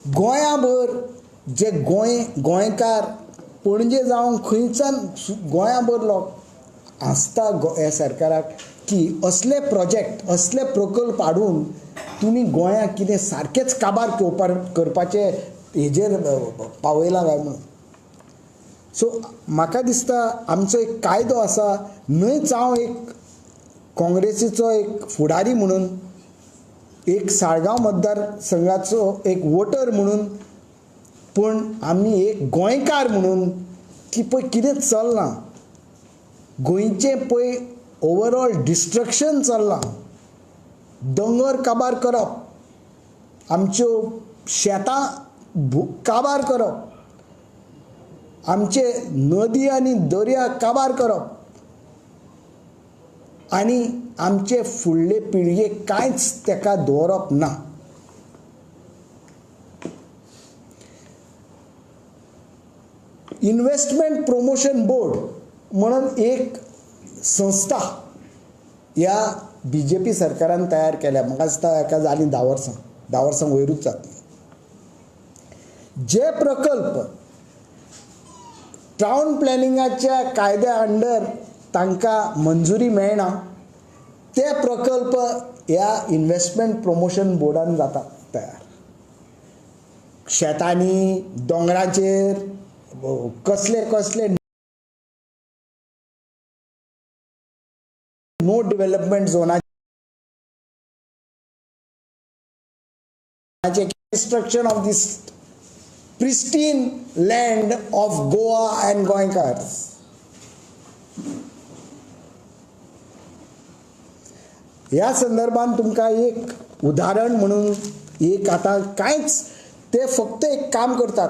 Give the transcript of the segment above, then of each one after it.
गोंयाभर जे गोंयकार पणजे जावं खंयच्यान गोंयाभर लोक हांसता ह्या सरकाराक की असले प्रोजेक्ट असले प्रकल्प हाडून तुमी गोंयाक कितें सारकेंच काबार करपाचें हेजेर पावयलां काय म्हणून. सो म्हाका दिसता आमचो एक कायदो आसा, न्हयच हांव एक काँग्रेसीचो एक फुडारी म्हणून, एक साळगांव मतदारसंघाचो एक वोटर म्हणून, पूण आमी एक गोंयकार म्हणून की पळय कितें चल्लां, गोंयचें पळय ओवरऑल डिस्ट्रक्शन चल्लां, दोंगर काबार करप, आमच्यो शेतां काबार करप, आमचे नदी आनी दर्या काबार करप आनी आमचे फुडले पिळगेक कांयच तेका दवरप ना. इन्वेस्टमेंट प्रोमोशन बोर्ड म्हणून एक संस्था ह्या बी जे पी सरकारान तयार केल्या. म्हाका दिसता हाका जालीं 10 वर्सां, 10 वर्सां वयरूच जातलीं. जे प्रकल्प टावन प्लॅनिंगाच्या कायद्या अंडर तांकां मंजुरी मेळना ते प्रकल्प ह्या इन्वेस्टमेंट प्रोमोशन बोर्डान जातात तयार. शेतांनी, दोंगराचेर कसले कसले नो डेव्हलपमेंट झोनाचे destruction of this pristine land of Goa and Goenkars. ह्या संदर्भात तुमकां एक उदाहरण म्हणून एक आतां कांयच ते फक्त एक काम करतात,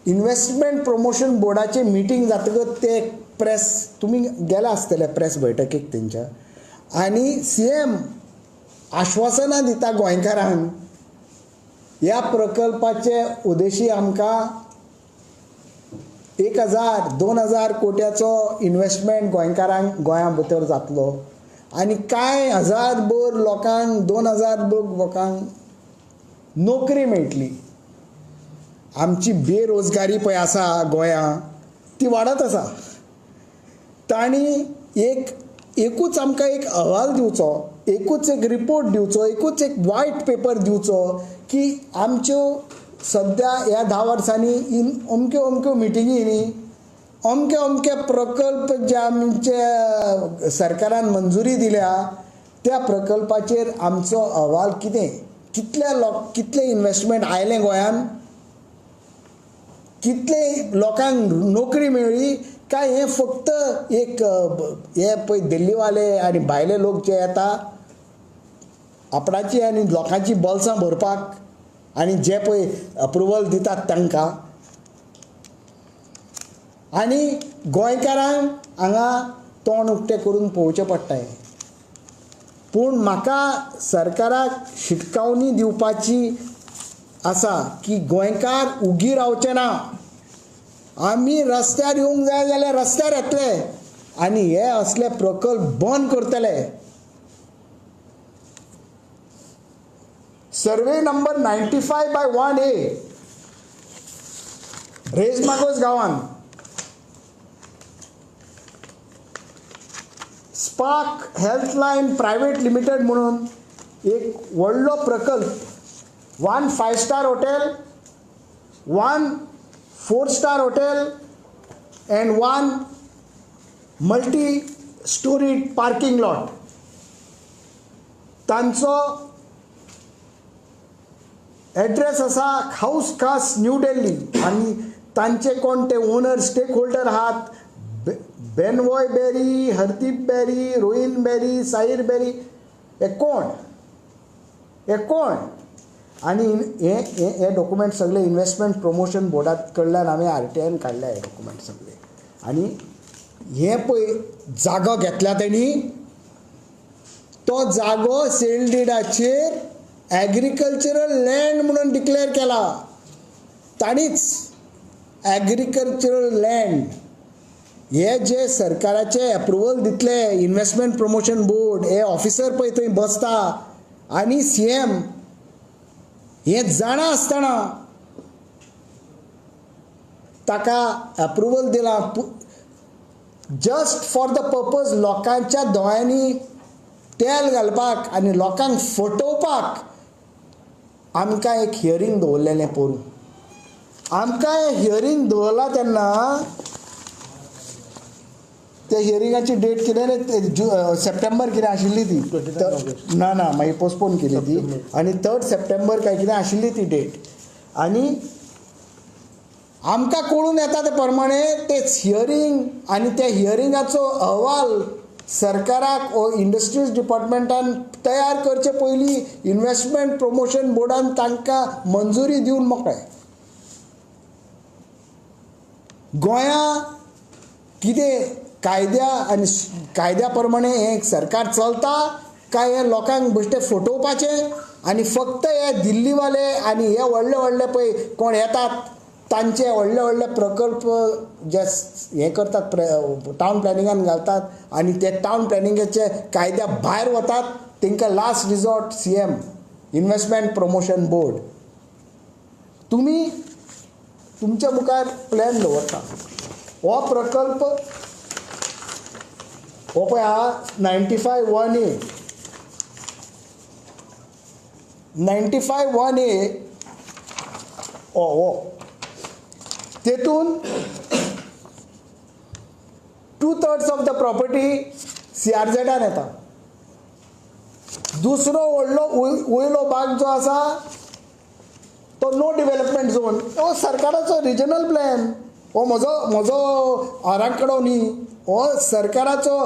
इन्वेस्टमेंट प्रोमोशन बोर्डाचे मिटींग जातकच ते प्रेस, तुमी गेला आसतले प्रेस बैठकीक तेंच्या, आनी सी एम आश्वासनां दिता गोंयकारांक ह्या प्रकल्पाचे उद्देशी आमकां 1000 2000 कोट्याचो इन्वेस्टमेंट गोंयकारांक गोंया भितर जातलो आनी कांय 1000 लोकांक 2000 लोकांक नोकरी मेळटली. आमची बेरोजगारी पळय आसा गोंया ती वाडत आसा. तांणी एकूच आमकां एक अहवाल दिवचो, एकूच एक रिपोर्ट दिवचो, एकूच एक वायट पेपर दिवचो की आमच्यो सद्या ह्या 10 वर्सांनी अमक्यो अमक्यो मिटिंगी न्ही अमके अमके प्रकल्प जे आमचे सरकारान मंजुरी दिल्या त्या प्रकल्पाचेर आमचो अहवाल कितें, कितले लोक कितले इन्वेस्टमेंट आयलें गोंयान, कितले लोकांक नोकरी मेळ्ळी, काय हें फक्त एक हे पळय दिल्लीवाले आनी भायले लोक जे येता आपणाची आनी लोकांची बोल्सां भरपाक आनी जे पळय अप्रुवल दितात तांकां, आनी गोंयकारांक हांगा तोंड उक्तें करून पळोवचें पडटा. पूण म्हाका सरकाराक शिटकावणी दिवपाची आसा की गोंयकार उगी रावचे ना, आमी रस्त्यार येवंक जाय जाल्यार रस्त्यार येतले आनी हे असले प्रकल्प बंद करतले. सर्वे नंबर 95/1A रेजमागोस गांवान spark health line private limited म्हणून एक व्हडलो प्रकल्प, 1 5-star hotel, 1 4-star hotel and 1 multi storey parking lot. तांचो एड्रेस आसा हाऊस खास न्यू दिल्ली आनी तांचे कोण ते ओनर स्टेक होल्डर आहात बेनवॉय बेरी, हरदीप बेरी, रोहिन बेरी, साहिर बेरी, हे कोण, हे कोण? आनी हे हे डॉक्युमेंट सगळे इन्वेस्टमेंट प्रोमोशन बोर्डात कडल्यान आमी RTI काडले हे डॉक्युमेंट सगळे. आनी हे पळय जागो घेतला तेणी, तो जागो सेल डिडाचेर एग्रीकल्चरल लँड म्हणून डिक्लेअर केला ताणीच. एग्रीकल्चरल लँड हे जे सरकाराचे एप्रुवल दितले इन्वेस्टमेंट प्रोमोशन बोर्ड, हे ऑफिसर पळय थंय बसता आनी CM हें जाणा आसतना ताका अप्रुवल दिलां जस्ट फॉर the purpose लोकांच्या दोळ्यांनी तेल घालपाक आनी लोकांक फटोवपाक आमकां एक हियरींग दवरलेलें पोरूं. आमकां हियरींग दवरलां तेन्ना त्या हियरिंगाची डेट कितें सप्टेंबर कितें आशिल्ली ती, ना ना मागीर पोस्टपोन केली ती आनी 3 सप्टेंबर काय कितें आशिल्ली ती डेट. आनी आमकां कळून येता ते प्रमाणे तेच हियरींग आनी त्या हियरिंगाचो अहवाल सरकाराक वो इंडस्ट्रीज डिपार्टमेंटान तयार करचे पयलीं इन्वेस्टमेंट प्रमोशन बोर्डान तांकां मंजुरी दिवन मोकळें. गोंया कितें कायद्या आनी कायद्या प्रमाणे हें सरकार चलता काय हें लोकांक बेश्टें फटोवपाचें आनी फक्त हे दिल्लीवाले आनी हे व्हडले व्हडले पळय कोण येतात तांचे व्हडले व्हडले प्रकल्प जे हे करतात टावन प्लॅनिंगान घालतात आनी ते टावन प्लॅनिंगाचे कायद्या भायर वतात तांकां last resort CM investment promotion board. तुमी तुमच्या मुखार प्लॅन दवरता. हो प्रकल्प हो पळय आहा 95(1A) 95(1A) हो हो तेतून 2/3 ऑफ the property CRZान येता. दुसरो व्हडलो वयलो भाग जो आसा तो नो डेव्हलपमेंट झोन, हो सरकाराचो रिजनल प्लॅन, हो म्हजो म्हजो आराखडो न्ही, हो सरकाराचो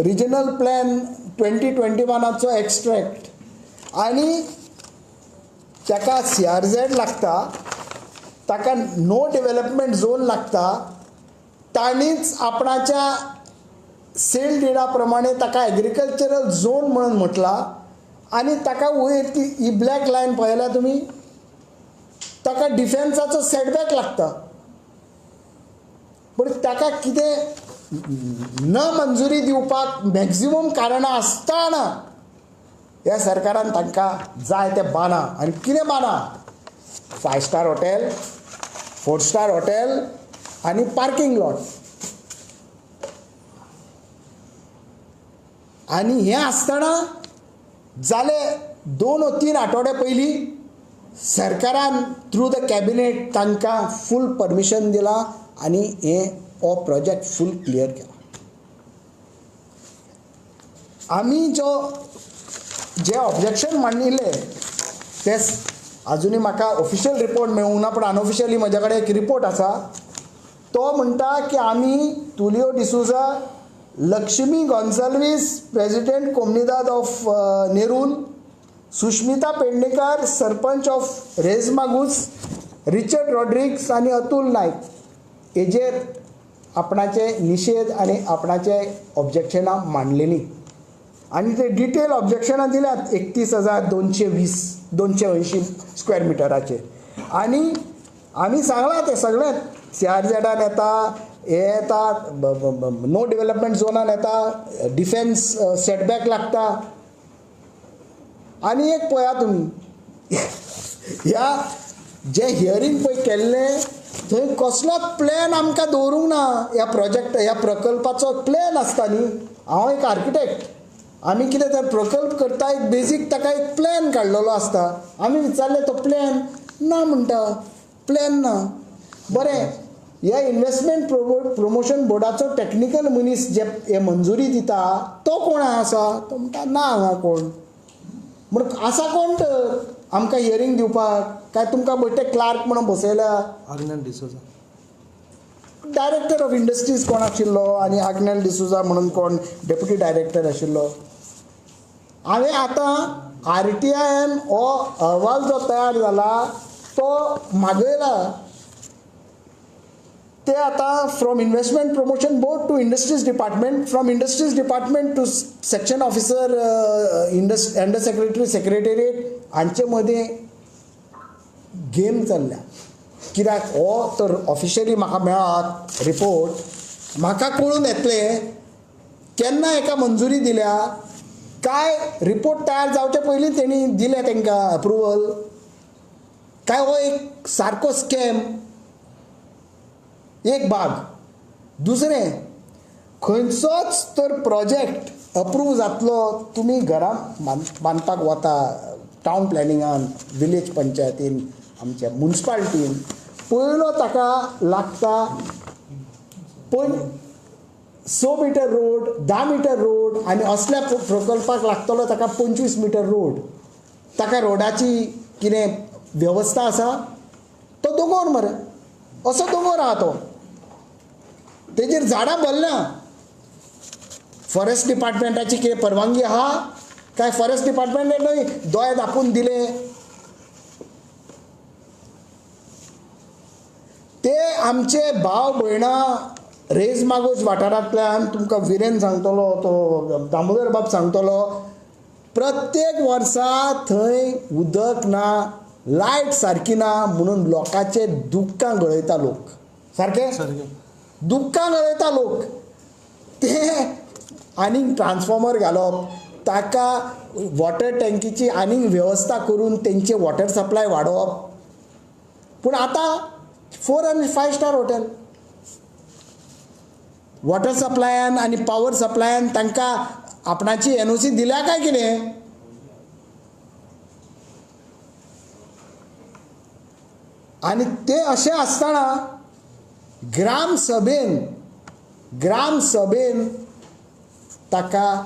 रिजनल प्लॅन 2021 एक्स्ट्रॅक्ट आनी ताका CRZ लागता, ताका नो डेव्हलपमेंट झोन लागता. ताणीच आपणाच्या सेल डिडा प्रमाणे ताका एग्रीकल्चरल झोन म्हणून म्हटलां आनी ताका वयर ती ही ब्लॅक लायन पळयल्या तुमी, ताका डिफेन्साचो सेटबॅक लागता. पूण ताका कितें न मंजुरी दिवपाक मॅक्झिमम कारणां आसतना ह्या सरकारान तांकां जाय तें बांदां. आनी कितें बांदां? 5 स्टार हॉटेल, 4 स्टार हॉटेल आनी पार्किंग लॉट. आनी हें आसतना जाले 2 o 3 आठवडे पयलीं सरकारान थ्रू the cabinet तांकां फूल परमिशन दिलां आनी हें हो प्रोजेक्ट फूल क्लियर केला. आमी जो जे ऑब्जेक्शन मांडिल्लें ते आजुनूय म्हाका ऑफिशियल रिपोर्ट मेळूंक ना, पूण अनऑफिशियली म्हज्या कडेन एक रिपोर्ट आसा. तो म्हणटा की आमी Tulio D'Souza, Lakshmi Gonsalves president Comunidade of Nerul, Sushmita Pednekar sarpanch of Reis Magos, Richard Rodrigues आनी अतुल नायक हेजेर आपणाचे निशेध आनी आपणाचे ऑब्जेक्शनां मांडलेलीं आनी ते डिटेल ऑब्जेक्शनां दिल्यात 31,220 280 स्क्वेअर मिटराचेर. आनी आमी सांगलां तें सगळें CRZान येता, हे येता, नो डेव्हलपमेंट झोनान येता, डिफेन्स सेटबॅक लागता. आनी एक पळया तुमी ह्या जें हियरींग पळय केल्लें थंय कसलोच प्लॅन आमकां दवरूंक ना. ह्या प्रोजेक्ट ह्या प्रकल्पाचो प्लॅन आसता न्ही. हांव एक आर्किटेक्ट, आमी कितें तर प्रकल्प करता एक बेजीक ताका एक प्लॅन काडलेलो आसता. आमी विचारलें तो प्लॅन ना म्हणटा, प्लॅन ना. बरें, ह्या इन्वेस्टमेंट प्रमोशन बोर्डाचो टॅक्निकल मनीस जे हे मंजुरी दिता तो कोण आसा? तो म्हणटा ना हांगा कोण. म्हण आसा कोण तर आमकां हियरींग दिवपाक? काय तुमकां बेश्टे क्लार्क म्हणून बसयल्या? Agnel D'Souza, director of industries कोण आशिल्लो आनी आग्नेल डिसोजा म्हणून कोण डेप्युटी डायरेक्टर आशिल्लो. हांवें आतां RTIन हो अहवाल जो तयार जाला तो मागयला. ते आतां from investment promotion board to industries department, from industries department to section officer, under secretary, secretariat हांचे मदीं गेम चल्ल्या. कित्याक हो तर ऑफिशियली म्हाका मेळत रिपोर्ट, म्हाका कळून येतलें केन्ना हेका मंजुरी दिल्या, काय रिपोर्ट तयार जावचे पयलीं तेणी दिलें तांकां अप्रुवल. काय हो एक सारको स्कॅम एक भाग. दुसरें, खंयचोच तर प्रोजेक्ट अप्रूव जातलो, तुमी घरां बांदपाक वता टावन प्लॅनिंगान, विलेज पंचायतीन, आमच्या मुन्सिपालिटीन, पयलो ताका लागता पण 6 मिटर रोड, 10 मिटर रोड, आनी असल्या प्रकल्पाक लागतलो ताका 25 मिटर रोड. ताका रोडाची कितें वेवस्था आसा? तो दोंगोर मरे, असो दोंगोर आहा तो, तेजेर झाडां भरल्या. फॉरेस्ट डिपार्टमेंटाची कितें परवानगी आहा काय फॉरेस्ट डिपार्टमेंटान न्हय दोळे धांपून दिले? ते आमचे भाव भयणां रेज मागोज वाठारांतल्यान, तुमकां विरेन सांगतलो, तो दामोदर बाब सांगतलो, प्रत्येक वर्सा थंय उदक ना, लायट सारकी ना म्हणून लोकांचे दुख्खां गळयता लोक. सारकें दुख्खां गळयता लोक. ते आनीक ट्रान्सफॉर्मर घालप, ताका वॉटर टँकीची आनीक वेवस्था करून तेंचे वॉटर सप्लाय वाडोवप. पूण आतां 4 आनी 5 स्टार हॉटेल, वॉटर सप्लायान आनी पावर सप्लायान तांकां आपणाची एनओसी दिल्या काय कितें? आनी ते अशें आसतना ग्रामसभेन ताका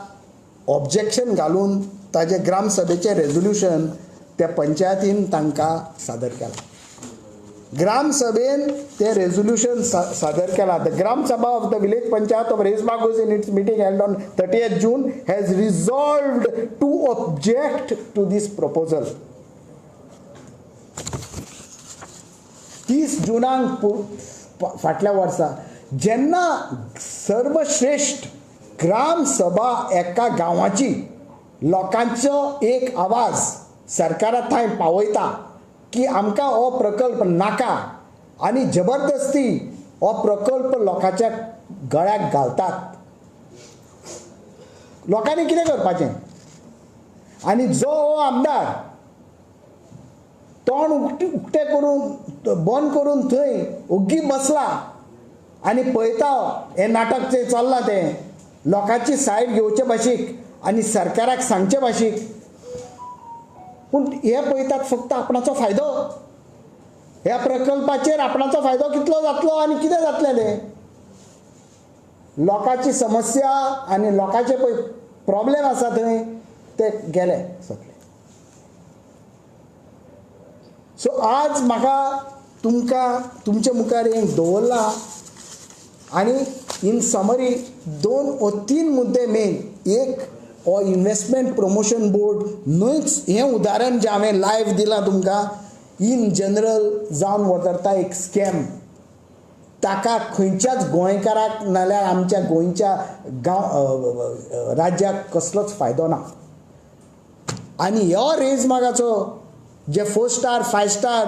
ऑब्जेक्शन घालून ताजें ग्रामसभेचें रेजोल्युशन त्या पंचायतीन तांकां सादर केलां. ग्रामसभेन ते रेजोल्युशन सादर केलां. The Gram Sabha of the village panchayat of Reis Magos in its meeting held on 30 June has resolved to object to this proposal. 30 जुनाक फाटल्या वर्सा जेन्ना सर्वश्रेश्ठ ग्रामसभा एका गांवाची लोकांचो एक आवाज सरकारा थंय पावयता की आमकां हो प्रकल्प नाका आनी जबरदस्ती हो प्रकल्प लोकांच्या गळ्याक घालतात, लोकांनी कितें करपाचें? आनी जो हो आमदार तोंड उक्तें करून बंद करून थंय ओग्गी बसला आनी पळयता हें नाटक जें चल्लां तें, लोकांची सायड घेवचे भाशीक आनी सरकाराक सांगचे भाशीक, पूण हे पळयतात फक्त आपणाचो फायदो. ह्या प्रकल्पाचेर आपणाचो फायदो कितलो जातलो आनी कितें जातलें तें, लोकांची समस्या आनी लोकांचे पळय प्रॉब्लेम आसा थंय ते गेले सगळे. सो आज म्हाका तुमकां तुमचे मुखार हें दवरलां आनी इन समरी 2 वा 3 मुद्दे मेन. एक, हो इन्वेस्टमेंट प्रमोशन बोर्ड न्हयच हें उदाहरण जें हांवें लायव्ह दिलां तुमकां, इन जनरल जावन वतरता एक स्कॅम. ताका खंयच्याच गोंयकाराक नाल्यार आमच्या गोंयच्या गांव राज्याक कसलोच फायदो ना. आनी ह्यो रेज मागाचो जे 4 स्टार 5 स्टार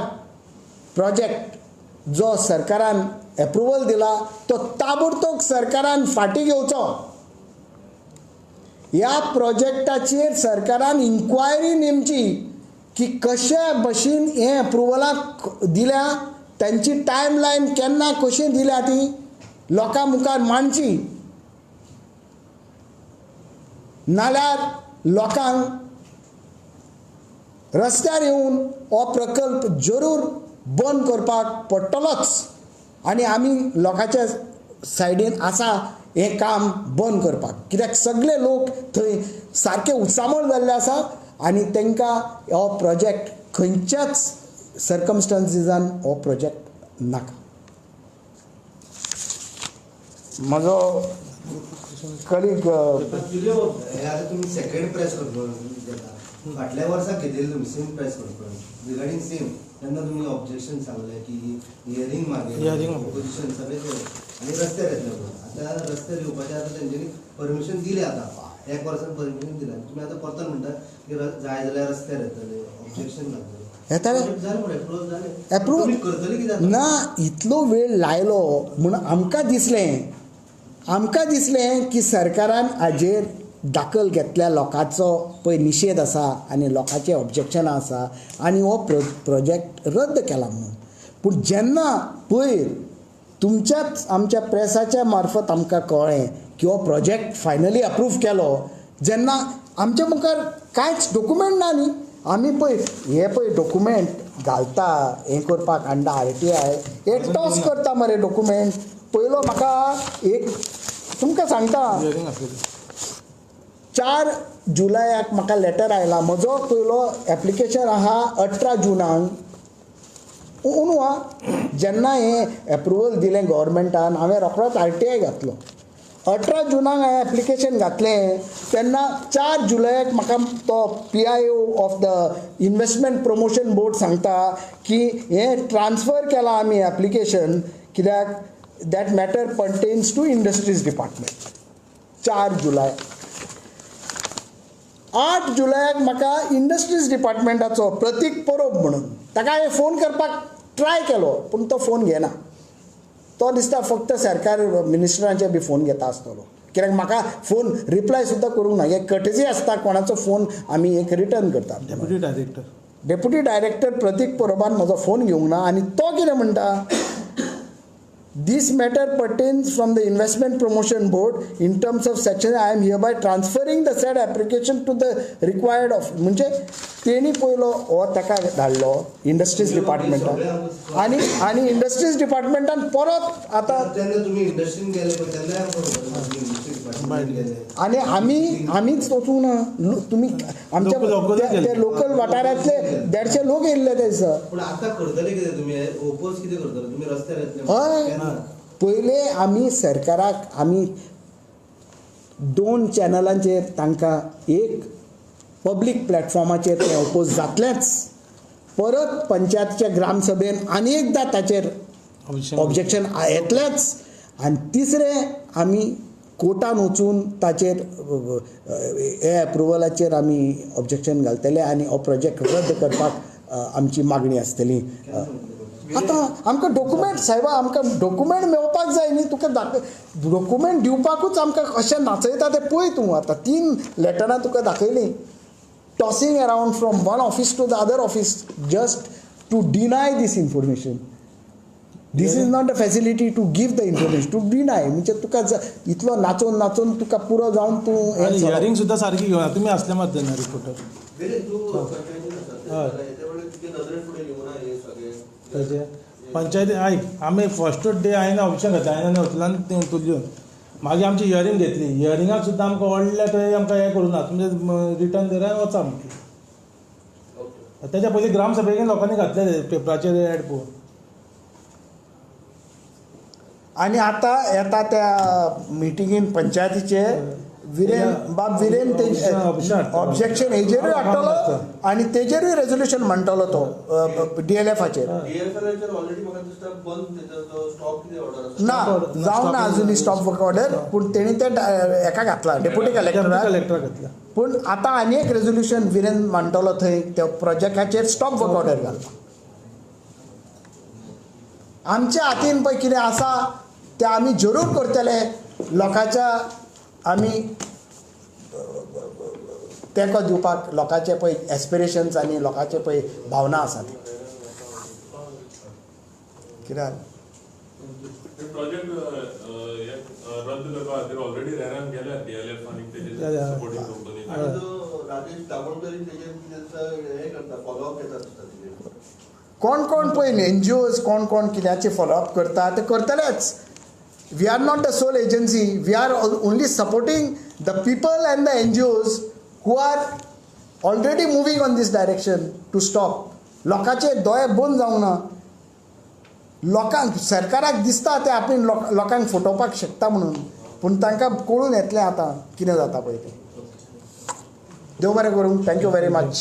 प्रोजेक्ट जो सरकारान एप्रुवल दिला तो ताबडतोब सरकारान फाटीं घेवचो. ह्या प्रोजेक्टाचेर सरकारान इन्क्वायरी नेमची की कशे भशेन हें एप्रुवलाक दिल्या, तांची टायम लायन केन्ना कशी दिल्या ती लोकां मुखार मांडची. नाल्यार लोकांक रस्त्यार येवन हो प्रकल्प जरूर बंद करपाक पडटलोच आनी आमी लोकांच्या सायडीन आसा हें काम बंद करपाक. कित्याक सगळे लोक थंय सारके उचामळ जाल्ले आसा आनी तांकां हो प्रोजेक्ट खंयच्याच सर्कमस्टांसीसान हो प्रोजेक्ट नाका. म्हजो कलीग तुमी सेकंड प्रेस कॉन्फरन्स घेता, फाटल्या वर्सा घेतिल्ली तुमी same press conference regarding same, तेन्ना तुमी ऑब्जेक्शन सांगलें की हियरींग मागें, ऑपोजिशन सगळें केलें आनी रस्त्यार येतले म्हणून. आतां रस्त्यार येवपाचें आतां तेंच्यांनी परमिशन दिलें, आतां एक वर्सान परमिशन दिलें, तुमी आतां परतून म्हणटा की जाय जाल्यार रस्त्यार येतले, ऑब्जेक्शन घालतले. येताले एप्रूव ना, इतलो वेळ लायलो म्हूण आमकां दिसलें, आमकां दिसलें की सरकारान हाजेर दाखल घेतल्या लोकांचो पळय निशेध आसा आनी लोकांचें ऑब्जेक्शनां आसा आनी हो प्रोजेक्ट रद्द केला म्हणून. पूण जेन्ना पयर तुमच्याच आमच्या प्रेसाच्या मार्फत आमकां कळ्ळें की हो प्रोजेक्ट फायनली अप्रूव केलो, जेन्ना आमच्या मुखार कांयच डॉक्युमेंट ना न्ही. आमी पळय हे पळय डॉक्युमेंट घालता हें करपाक हाडटा RTI हे टॉस करता मरे डॉक्युमेंट. पयलो म्हाका एक तुमकां सांगता, 4 जुलयाक म्हाका लेटर आयला. म्हजो पयलो एप्लिकेशन आहा 18 जुनाक अंदू आं, जेन्ना हें एप्रुवल दिलें गव्हर्मेंटान हांवें रोखडोच RTI घातलो. 18 जुनाक हांवें एप्लिकेशन घातलें तेन्ना 4 जुलयाक म्हाका तो PIO of the investment promotion board सांगता की हें ट्रान्सफर केलां आमी एप्लिकेशन कित्याक that matter pertains to industries department. 4 जुलय. 8 जुलयाक म्हाका इंडस्ट्रीज डिपार्टमेंटाचो प्रतीक परब म्हणून ताका हांवें फोन करपाक ट्राय केलो पूण तो फोन घेना. तो दिसता फक्त सरकार मिनिस्टरांचे बी फोन घेता आसतलो, कित्याक म्हाका फोन रिप्लाय सुद्दां करूंक ना. हे कटजी आसता कोणाचो फोन आमी एक रिटर्न करता. डेप्युटी डायरेक्टर प्रतीक परबान म्हजो फोन घेवंक ना आनी तो कितें म्हणटा, This matter pertains from the Investment Promotion Board in terms of section. I am hereby transferring the said application to the required of. म्हणजे तेणी पयलो हो ताका धाडलो इंडस्ट्रीज डिपार्टमेंटान आनी आनी इंडस्ट्रीज डिपार्टमेंटान परत आतां आनी आमी आमीच वचूंक ना. तुमी आमच्या ते लोकल वाठारांतले 150 लोक येयल्ले ते दिसा. हय, पयले आमी सरकाराक आमी 2 चॅनलांचेर तांकां एक पब्लीक प्लॅटफॉर्माचेर तें ओपोज जातलेंच, परत पंचायतच्या ग्रामसभेन आनी एकदां ताचेर ऑब्जेक्शन येतलेंच, आनी तिसरें आमी कोर्टान वचून ताचेर हे एप्रुवलाचेर आमी ऑब्जेक्शन घालतले आनी हो प्रोजेक्ट रद्द करपाक आमची मागणी आसतली. आतां आमकां डॉक्युमेंट सायबा, आमकां डॉक्युमेंट मेळपाक जाय न्ही. तुका दाखय डॉक्युमेंट दिवपाकूच आमकां कशें नाचयता तें पळय तूं. आतां 3 लेटरां तुका दाखयलीं, tossing around from one office to the other office just to deny this information. This is not a facility to give the information, to deny. म्हणजे तुका इतलो नाचोवन नाचोवन तुका पुरो जावन तूं हियरींग सुद्दां सारकी घेवना. तुमी आसले मात तेन्ना रिपोर्टर ताजे पंचायती आयक, आमी फर्स्टूच डे हांवें ऑप्शन घातलें, हांवें वचलान तुल्योन मागीर आमची हियरींग घेतली. हियरिंगाक सुद्दां आमकां व्हडलें थंय आमकां हें करूं ना, तुमचें रिटर्न धरा वचा म्हटलें. तेच्या पयलीं ग्रामसभेक लोकांनी घातले पेपराचेर एड पळोवन. आनी आतां येता त्या मिटिंगेन पंचायतीचे विरेन बाब विरेन तेजे ऑब्जेक्शन हेजेरूय हाडटलो आनी तेजेरूय रेजोल्युशन म्हणटलो तो DLFाचेर. ना जावंक ना अजुनूय स्टॉप वर्क ऑर्डर, पूण तेणी ते हेका घातला डेप्युटी कलेक्टराक. पूण आतां आनी एक रेजोल्युशन विरेन मांडटलो थंय त्या प्रोजेक्टाचेर स्टॉप वर्क ऑर्डर घालता. आमच्या हातीन पळय कितें आसा तें आमी जरूर करतले. लोकांच्या आमी तेंको दिवपाक लोकांचे पळय एस्पिरेशन्स आनी लोकांचे पळय भावना आसा ती कितें प्रोजेक्ट रद्द करपा खातीर ऑलरेडी रेरान गेल्या DLF आनी तेजे सपोर्टिंग कंपनी. राजेश दाभोलकर तेजेर हे करता, फॉलोअप घेतात. कोण कोण पळय NGOs कोण कोण कित्याचे फॉलोअप करता ते करतलेच. We are not the sole agency. We are only supporting the people and the NGOs who are already moving on this direction to stop. लोकांचे दोळे बंद जावंक ना. लोकांक सरकाराक दिसता ते आपण लोकांक फटोवपाक शकता म्हणून, पूण तांकां कळून येतलें आतां कितें जाता पळय तें. देव बरें करूं. Thank you very much.